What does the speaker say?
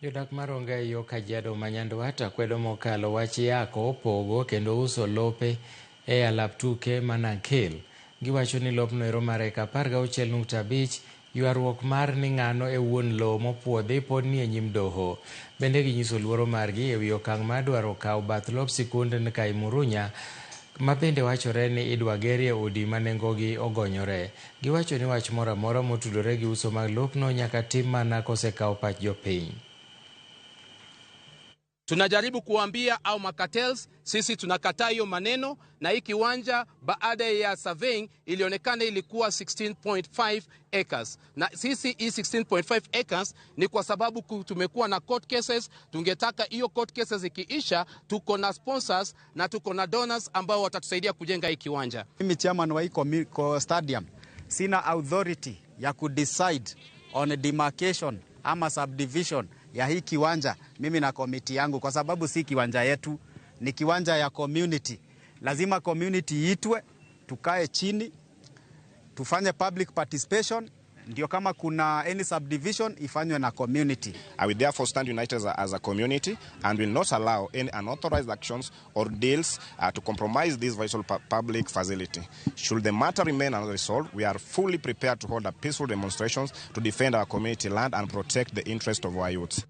Jodak mar Rongai yo Kajiado ma Nyandwat kwedo mokalo wach yako, pogo kendo uso lope e alap tuke ma Nankil. Giwacho ni lopno ero mar eka 16.5 ywaruok mar ni ng'ano e wuon lowo mopuodhi pod nie nyim doho. Bende ginyiso luoro margi ewi okang' mar dwaro kawo bath lop sikund Nkaimurunya ma bende wachore ni idwa gerie udi ma nengogi ogonyore. Giwacho ni wach moro amora motudore gi uso mag lopno nyaka tim mana kosekaw pach jopiny. Tunajaribu kuambia au macartels, sisi tunakataa hiyo maneno, na hii kiwanja baada ya surveying ilionekana ilikuwa 16.5 acres, na sisi hii 16.5 acres ni kwa sababu tumekuwa na court cases. Tungetaka hiyo court cases ikiisha, tuko na sponsors na tuko na donors ambao watatusaidia kujenga hii kiwanja. Mimi chairman wa hii stadium sina authority ya kudecide on demarcation ama subdivision ya hii kiwanja, mimi na committee yangu, kwa sababu si kiwanja yetu, ni kiwanja ya community. Lazima community iitwe, tukae chini, tufanye public participation, ndio kama kuna any subdivision ifanywe na community. I will therefore stand united as a community and will not allow any unauthorized actions or deals to compromise this vital public facility. Should the matter remain unresolved, we are fully prepared to hold a peaceful demonstrations to defend our community land and protect the interest of our youth.